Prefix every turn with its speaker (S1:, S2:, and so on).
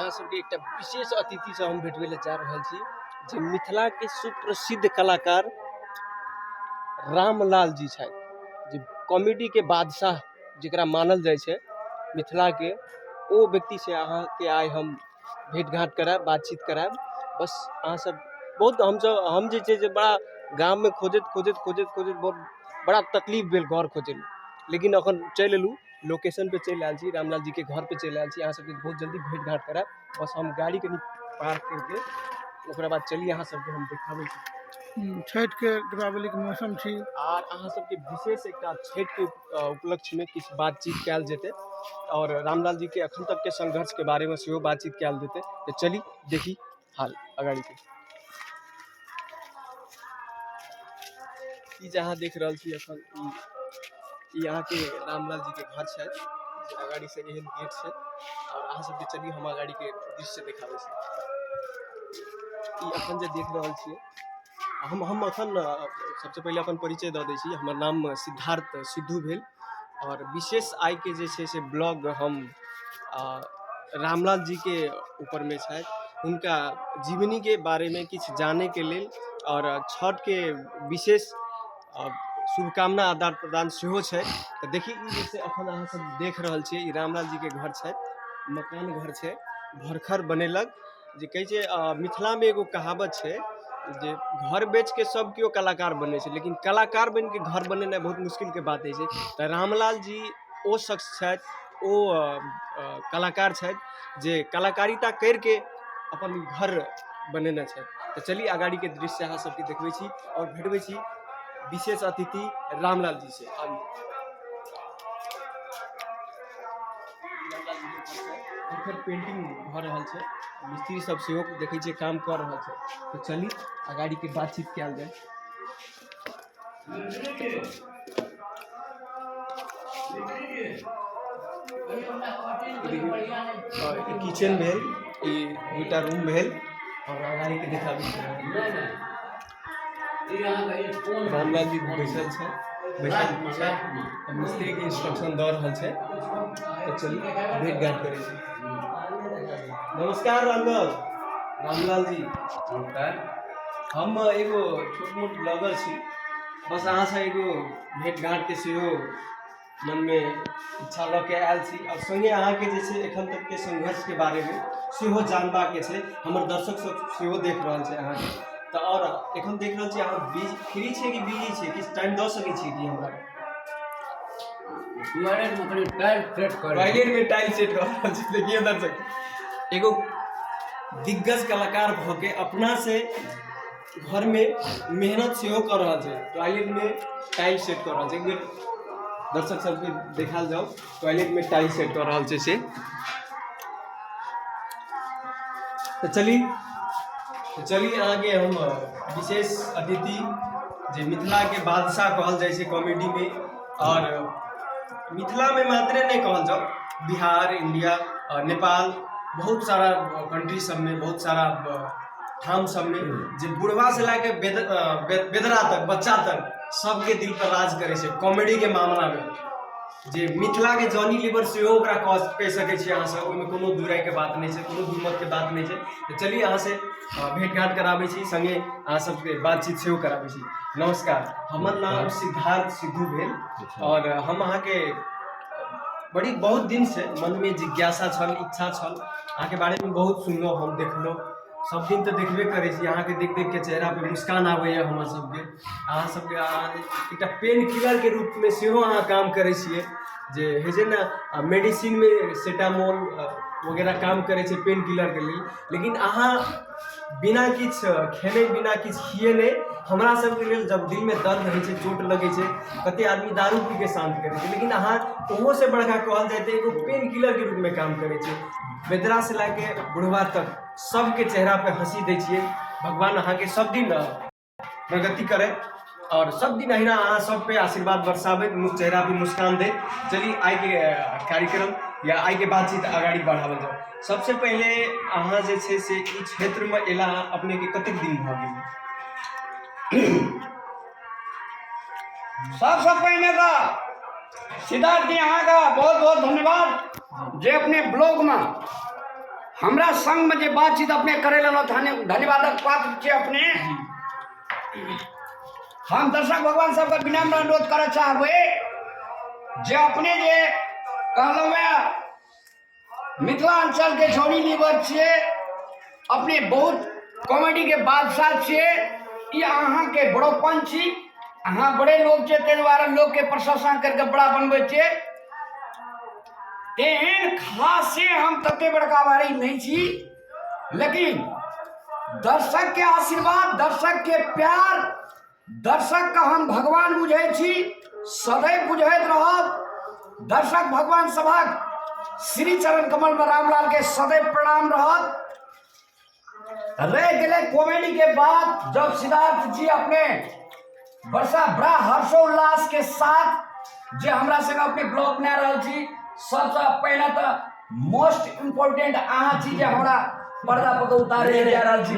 S1: अहाँ सबके एकटा विशेष अतिथिसँ हम भेटबै लए जा रहल छी जे मिथिलाके सुप्रसिद्ध कलाकार रामलाल जी छथि, जे कॉमेडीके बादशाह जकरा मानल जाइ छै मिथिलाके, ओ व्यक्तिसँ अहाँके आइ हम भेँट घाँट करायब, बातचीत करायब। बस अहाँ सब बहुत हमसब हम जे छै से बड़ा गाममे खोजैत खोजैत खोजैत खोजैत बहुत बड़ा तकलीफ भेल घर खोजैमे, लेकिन एखन चलि एलहुँ, लोकेशनपर चलि आयल छी, रामलाल जीके घरपर चलि आयल छी। अहाँ सबके बहुत जल्दी भेँट घाँट करायब। बस हम गाड़ी कनि पार्क करिके ओकरा बाद चली अहाँ सबके हम देखाबै छी।
S2: छठिके दीपावलीके मौसम छी
S1: आर अहाँ सबके विशेष एकटा छठिके उपलक्ष्यमे किछु बातचीत कयल जेतै आओर रामलाल जीके अखन तकके संघर्षके बारेमे सेहो बातचीत कयल जेतै। तऽ चली देखी हाल अगाड़ीके। ई जे अहाँ देख रहल छी अखन ई अहाँके रामलाल जीके घर छथि, जे अगाड़ीसँ एहन गेट छै। आओर अहाँ सबके चली हम अगाड़ीके दृश्य देखाबै छी। ई अखन जे देख रहल छियै, हम अखन सबसँ पहिले अपन परिचय दऽ दै छी। हमर नाम सिद्धार्थ सिद्धू भेल आओर विशेष आइके जे छै से ब्लॉग हम रामलाल जीके ऊपरमे छथि, हुनका जीवनीके बारेमे किछु जानैके लेल आओर छठके विशेष शुभकामना आदान प्रदान सेहो छै। तऽ देखी ई जे छै अखन अहाँ सब देख रहल छियै, ई रामलाल जीके घर छथि, मकान घर छै, भरखर बनेलक। जे कहै छै मिथिलामे एगो कहावत छै जे घर बेचके सब केओ कलाकार बनै छै, लेकिन कलाकार बनिके घर बनेनाइ बहुत मुश्किलके बात होइ छै। तऽ रामलाल जी ओ शख्स छथि, ओ कलाकार छथि जे कलाकारिता करिके अपन घर बनेने छथि। तऽ चली अगाड़ीके दृश्य अहाँ सबके देखबै छी आओर भेटबै छी विशेष अतिथि रामलाल जी से। आबू। हुनकर पेंटिंग भऽ रहल छै, मिस्त्री सब सेहो देखै छियै काम कऽ रहल छै। तऽ चली अगाड़ीके बातचीत कयल जाय। ई किचन भेल, ई दूटा रूम भेल आओर अगाड़ीके देखाबै छी। रामलाल जी बैसल छै, बैसल छै, मिस्त्रीके इंस्ट्रक्शन दऽ रहल छै। तऽ चलू भेंट घाट करै छी। नमस्कार रामलाल, रामलाल जी।
S3: नमस्कार।
S1: हम एगो छोट मोट ब्लॉगर छी, बस अहाँसँ एगो भेंट घाँटके सेहो मनमे इच्छा लऽ के आयल छी आओर सङ्गे अहाँके जे छै एखन तकके संघर्षके बारेमे सेहो जानबाके छै। हमर दर्शक सब सेहो देख रहल छै अहाँके। तऽ आओर एखन देख रहल छी अहाँ बिजी फ्री छियै कि बिजी छियै? किछु टाइम दऽ सकै छियै कि हमरा?
S3: टॉयलेटमे कनि टाइल सेट करै।
S1: टॉयलेटमे टाइल सेट कऽ रहल छी। देखियौ दर्शक, एगो दिग्गज कलाकार भऽ के अपना से घरमे मेहनत सेहो कऽ रहल छै, टॉयलेटमे टाइल सेट कऽ रहल छै। एक बेर दर्शक सबके देखायल जाउ, टॉयलेटमे टाइल सेट कऽ रहल छै से। तऽ चली अहाँके हम विशेष अतिथि जे मिथिलाके बादशाह कहल जाइ छै कॉमेडीमे, आओर मिथिलामे मात्रे नहि कहल जाउ, बिहार, इंडिया, नेपाल, बहुत सारा कंट्री सबमे, बहुत सारा ठाम सबमे जे बुढ़वा से लए के बेदरा तक, बच्चा तक सबके दिल पर राज करै छै कॉमेडीके मामलामे, जे मिथिलाके जॉनी लीवर सेहो ओकरा कहि सकै छियै अहाँ सब। ओहिमे कोनो दूराइके बात नहि छै, कोनो दूमतके बात नहि छै। तऽ चलिए अहाँसँ भेँट घाँट कराबै छी, सङ्गे अहाँ सबके बातचीत सेहो कराबै छी। नमस्कार, हमर नाम सिद्धार्थ सिद्धू भेल आओर हम अहाँके बड़ी बहुत दिनसँ मनमे जिज्ञासा छल, इच्छा छल। अहाँके बारेमे बहुत सुनलहुँ हम, देखलहुँ, सब दिन तऽ देखबे करै छी अहाँके। देख देखके चेहरापर मुस्कान आबैए हमर सबके। अहाँ सबके अहाँ एकटा पेन किलरके रूपमे सेहो अहाँ काम करै छियै, जे होइ छै ने मेडिसिनमे सेटामोल वगैरह काम करै छै पेन किलरके लेल, लेकिन अहाँ बिना किछु खेने, बिना किछु खिएने हमरा सबके लेल जब दिलमे दर्द होइ छै, चोट लगै छै, कते आदमी दारू पीके शान्त करै छै, लेकिन अहाँ ओहोसँ बड़का कहल जाय तऽ एगो पेन किलरके रूपमे काम करै छै। बेदरासँ लए के बुढ़वा तक सबके चेहरा पे हँसी दै छियै। भगवान अहाँके सब दिन प्रगति करै और सब दिन अहिना अहाँ सब पे आशीर्वाद बरसाबैत, चेहरा पे मुस्कान दैत। चली आइके कार्यक्रम या आइके बातचीत अगाडि बढ़ावल जाओ। सबसे पहिले अहाँ जे छै से ई क्षेत्रमे एला अपनेके कतेक दिन भऽ गेल?
S3: सबसँ पहिने तऽ सिद्धार्थ जी, अहाँके बहुत बहुत धन्यवाद जे अपने ब्लॉगमे हमरा संगमे जे बातचीत अपने करै लेलहुँ, धन्यवादक पात्र छियै अपने। हम दर्शक भगवान सबके विनम्र अनुरोध करऽ चाहबै जे अपने जे कहलहुँ हेँ मिथिलाञ्चलके जॉनी लीवर छियै अपने, बहुत कॉमेडीके बादशाह छियै, ई अहाँके बड़ोपन छी। अहाँ बड़े लोग छियै, ताहि दुआरे लोकके प्रशंसा करिके बड़ा बनबै छियै। तेहन खासे हम तते बड़का भारी नहि छी, लेकिन दर्शक के आशीर्वाद, दर्शक के प्यार, दर्शक के हम भगवान बुझै छी, सदैव बुझैत रहब। दर्शक भगवान सभक श्री चरण कमल में रामलाल के सदैव प्रणाम रहत। रह गेलै कॉमेडी के बाद, जब सिद्धार्थ जी अपने वर्षा बड़ा हर्षोल्लास के साथ जे हमरा संग अपने ब्लॉग बना रहल छी, सबसँ पहिने तऽ मोस्ट इम्पोर्टेंट अहाँ छी जे हमरा पर्दा पर उतारे जा रहल छी।